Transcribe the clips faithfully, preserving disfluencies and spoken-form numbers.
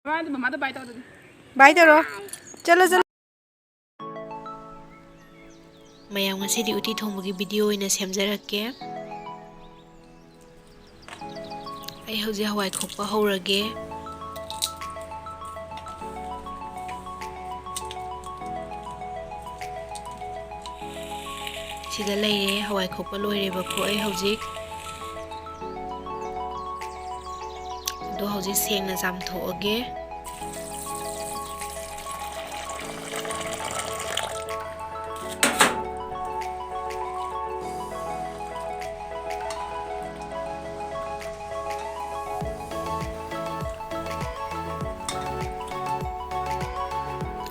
ꯃꯃꯥꯗ ꯕꯥꯏ ꯇꯧꯔꯣ ꯑꯗꯨꯗꯤ꯫ ꯕꯥꯏ ꯇꯧꯔꯣ꯫ ꯆꯠꯂꯣ, ꯆꯠꯂꯣ꯫ ꯃꯌꯥꯝ, ꯉꯁꯤꯗꯤ ꯎꯇꯤ ꯊꯣꯡꯕꯒꯤ ꯚꯤꯗꯤꯑꯣ ꯑꯣꯏꯅ ꯁꯦꯝꯖꯔꯛꯀꯦ꯫ ꯑꯩ ꯍꯧꯖꯤꯛ ꯍꯋꯥꯏ ꯈꯣꯛꯄ ꯍꯧꯔꯒꯦ꯫ ꯁꯤꯗ ꯂꯩꯔꯦ, ꯍꯋꯥꯏ ꯈꯣꯛꯄ ꯂꯣꯏꯔꯦꯕꯀꯣ ꯑꯩ ꯍꯧꯖꯤꯛ꯫ ꯑꯗꯣ ꯍꯧꯖꯤꯛ ꯁꯦꯡꯅ ꯆꯥꯝꯊꯣꯛꯑꯒꯦ꯫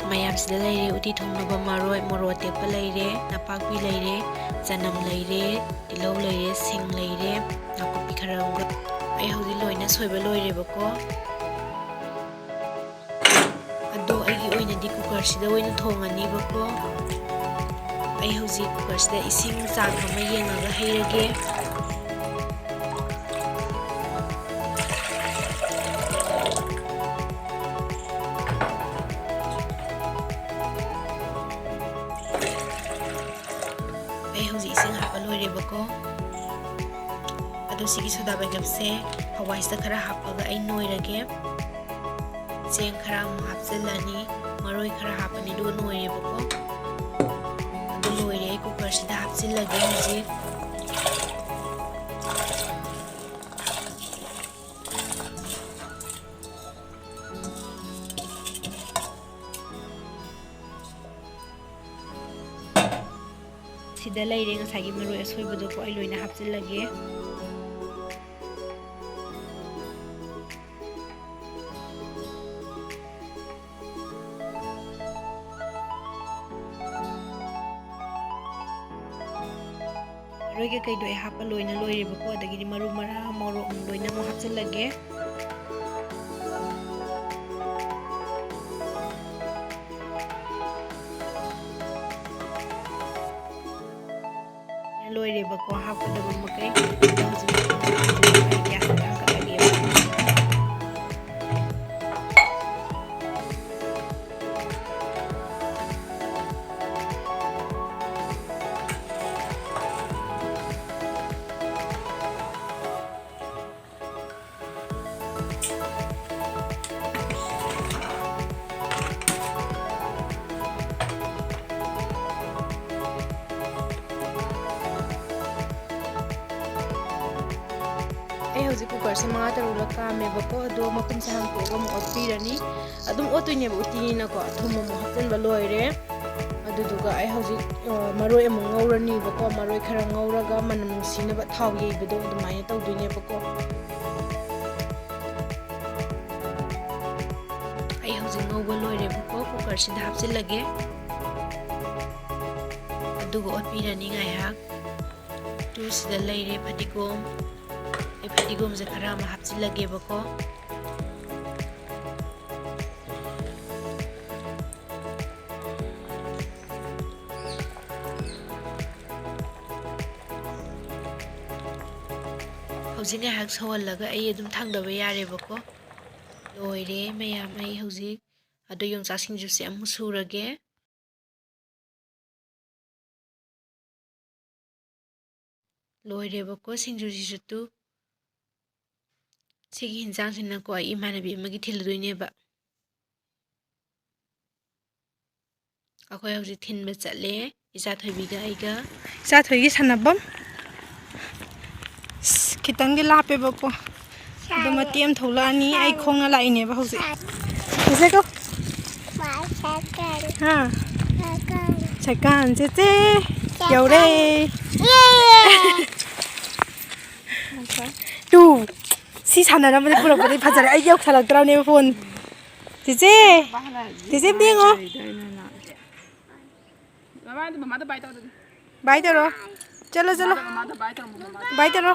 ꯃꯌꯥꯝꯁꯤꯗ ꯂꯩꯔꯦ ꯎꯇꯤ ꯊꯣꯡꯅꯕ ꯃꯔꯣꯏ, ꯃꯣꯔꯣꯛ ꯑꯇꯦꯛꯄ ꯂꯩꯔꯦ, ꯅꯄꯥꯛꯄꯤ ꯂꯩꯔꯦ, ꯆꯅꯝ ꯂꯩꯔꯦ, ꯇꯤꯜꯍꯧ ꯂꯩꯔꯦ, ꯁꯤꯡ ꯂꯩꯔꯦ, ꯅꯥꯀꯨꯞꯄꯤ ꯈꯔ ꯑꯃꯒ꯫ ꯑꯩ ꯍꯧꯖꯤꯛ ꯂꯣꯏꯅ ꯁꯣꯏꯕ ꯂꯣꯏꯔꯦꯕꯀꯣ꯫ ꯑꯗꯣ ꯑꯩꯒꯤ ꯑꯣꯏꯅꯗꯤ ꯀꯨꯀꯔꯁꯤꯗ ꯑꯣꯏꯅ ꯊꯣꯡꯉꯅꯤꯕꯀꯣ꯫ ꯑꯩ ꯍꯧꯖꯤꯛ ꯀꯨꯀꯔꯁꯤꯗ ꯏꯁꯤꯡ ꯆꯥꯡ ꯑꯃ ꯌꯦꯡꯉꯒ ꯍꯩꯔꯒꯦ꯫ ꯑꯩ ꯍꯧꯖꯤꯛ ꯏꯁꯤꯡ ꯍꯥꯞꯄ ꯂꯣꯏꯔꯦꯕꯀꯣ꯫ ꯑꯗꯣ ꯁꯤꯒꯤ ꯁꯣꯗꯥ ꯕꯥꯏꯒꯞꯁꯦ ꯍꯋꯥꯏꯁꯤꯗ ꯈꯔ ꯍꯥꯞꯄꯒ ꯑꯩ ꯅꯣꯏꯔꯒꯦ꯫ ꯆꯦꯡ ꯈꯔ ꯑꯃꯨꯛ ꯍꯥꯞꯆꯤꯜꯂꯅꯤ, ꯃꯔꯣꯏ ꯈꯔ ꯍꯥꯞꯄꯅꯤ, ꯑꯗꯨꯒ ꯅꯣꯏꯔꯦꯕꯀꯣ꯫ ꯑꯗꯨ ꯂꯣꯏꯔꯦ, ꯑꯩ ꯀꯨꯀꯔꯁꯤꯗ ꯍꯥꯞꯆꯤꯜꯂꯒꯦ ꯍꯧꯖꯤꯛ꯫ ꯁꯤꯗ ꯂꯩꯔꯦ ꯉꯁꯥꯏꯒꯤ ꯃꯔꯣꯏ ꯑꯁꯣꯏꯕꯗꯣꯀꯣ, ꯑꯩ ꯂꯣꯏꯅ ꯍꯥꯞꯆꯤꯜꯂꯒꯦ꯫ ꯃꯔꯣꯏ ꯀꯩꯀꯩꯗꯣ ꯑꯩ ꯍꯥꯞꯄ ꯂꯣꯏꯅ ꯂꯣꯏꯔꯦꯕꯀꯣ, ꯑꯗꯒꯤꯗꯤ ꯃꯔꯨ ꯃꯔꯥꯡ, ꯃꯣꯔꯣꯛ ꯂꯣꯏꯅ ꯑꯃꯨꯛ ꯍꯥꯞꯆꯤꯜꯂꯒꯦ꯫ ꯂꯣꯏꯔꯦꯕꯀꯣ ꯍꯥꯞꯀꯗꯕ ꯃꯈꯩ꯫ ꯑꯗꯣ ꯍꯧꯖꯤꯛ ꯒ꯭ꯌꯥꯁ ꯊꯥꯒꯠꯂꯒꯦꯕ꯫ ꯀꯨꯀꯔꯁꯦ ꯃꯉꯥ ꯇꯔꯨꯛꯂꯛ ꯀꯥꯝꯃꯦꯕꯀꯣ꯫ ꯑꯗꯣ ꯃꯈꯨꯝꯁꯦ ꯍꯥꯡꯇꯣꯛꯑꯒ ꯑꯃꯨꯛ ꯑꯣꯠꯄꯤꯔꯅꯤ꯫ ꯑꯗꯨꯝ ꯑꯣꯠꯇꯣꯏꯅꯦꯕ ꯎꯇꯤꯅꯤꯅꯀꯣ꯫ ꯊꯨꯝ ꯑꯃꯨꯛ ꯍꯥꯞꯆꯤꯟꯕ ꯂꯣꯏꯔꯦ꯫ ꯑꯗꯨꯗꯨꯒ ꯑꯩ ꯍꯧꯖꯤꯛ, ꯑ, ꯃꯔꯣꯏ ꯑꯃꯨꯛ ꯉꯧꯔꯅꯤꯕꯀꯣ꯫ ꯃꯔꯣꯏ ꯈꯔ ꯉꯧꯔꯒ ꯃꯅꯝ ꯅꯨꯡꯁꯤꯅꯕ ꯊꯥꯎ ꯌꯩꯕꯗꯣ ꯑꯗꯨꯃꯥꯏꯅ ꯇꯧꯗꯣꯏꯅꯦꯕꯀꯣ꯫ ꯑꯩ ꯍꯧꯖꯤꯛ ꯉꯧꯕ ꯂꯣꯏꯔꯦꯕꯀꯣ꯫ ꯀꯨꯀꯔꯁꯤꯗ ꯍꯥꯞꯆꯤꯜꯂꯒꯦ꯫ ꯑꯗꯨꯒ ꯑꯣꯠꯄꯤꯔꯅꯤ ꯉꯥꯏꯍꯥꯛ꯫ ꯇꯨ ꯁꯤꯗ ꯂꯩꯔꯦ ꯐꯗꯤꯒꯣꯝ꯫ ꯑꯩ ꯐꯗꯤꯒꯣꯝꯁꯦ ꯈꯔ ꯑꯃ ꯍꯥꯞꯆꯤꯜꯂꯒꯦꯕꯀꯣ꯫ ꯍꯧꯖꯤꯛ ꯉꯥꯏꯍꯥꯛ ꯁꯧꯍꯜꯂꯒ ꯑꯩ ꯑꯗꯨꯝ ꯊꯥꯡꯗꯕ ꯌꯥꯔꯦꯕꯀꯣ꯫ ꯂꯣꯏꯔꯦ ꯃꯌꯥꯝ, ꯑꯩ ꯍꯧꯖꯤꯛ ꯑꯗꯣ ꯌꯣꯡꯆꯥꯛ ꯁꯤꯡꯖꯨꯁꯦ ꯑꯃꯨꯛ ꯁꯨꯔꯒꯦ꯫ ꯂꯣꯏꯔꯦꯕꯀꯣ ꯁꯤꯡꯖꯨꯁꯤꯁꯨ ꯇꯨ꯫ ꯁꯤꯒꯤ ꯍꯤꯟꯖꯥꯡꯁꯤꯅꯀꯣ ꯑꯩ ꯏꯃꯥꯟꯅꯕꯤ ꯑꯃꯒꯤ ꯊꯤꯜꯂꯨꯗꯣꯏꯅꯦꯕ꯫ ꯑꯩꯈꯣꯏ ꯍꯧꯖꯤꯛ ꯊꯤꯟꯕ ꯆꯠꯂꯦ, ꯏꯆꯥ ꯊꯣꯏꯕꯤꯒ ꯑꯩꯒ꯫ ꯏꯆꯥ ꯊꯣꯏꯒꯤ ꯁꯥꯟꯅꯐꯝ꯫ ꯑꯁ, ꯈꯤꯇꯪꯗꯤ ꯂꯥꯞꯄꯦꯕꯀꯣ꯫ ꯑꯗꯣ ꯃꯇꯦꯛ ꯑꯃ ꯊꯣꯛꯂꯛꯑꯅꯤ꯫ ꯑꯩ ꯈꯣꯡꯅ ꯂꯥꯛꯏꯅꯦꯕ ꯍꯧꯖꯤꯛ꯫ ꯆꯠꯁꯦꯀꯣ꯫ ꯍꯥ? ꯁꯥꯏꯀꯜ꯫ ꯆꯦꯆꯦ꯫ ꯌꯧꯔꯦ꯫ ꯇꯨ꯫ ꯁꯤ ꯁꯥꯟꯅꯔꯝꯕꯗꯤ ꯄꯨꯔꯛꯄꯗꯤ ꯐꯖꯔꯦ꯫ ꯑꯩ ꯌꯧꯁꯜꯂꯛꯇ꯭ꯔꯕꯅꯦꯕ ꯐꯣꯟ꯫ ꯆꯦꯆꯦ꯫ ꯆꯦꯆꯦ ꯑꯝꯇ ꯌꯦꯡꯉꯣ꯫ ꯃꯃꯥꯗ, ꯃꯃꯥꯗ bye ꯇꯧ ꯑꯗꯨꯗꯤ꯫ Bye ꯇꯧꯔꯣ꯫ ꯆꯠꯂꯣ, ꯆꯠꯂꯣ꯫ ꯃꯃꯥꯗ, ꯃꯃꯥꯗ bye ꯇꯧꯔꯝꯃꯣ, ꯃꯃꯥꯗ꯫ Bye ꯇꯧꯔꯣ꯫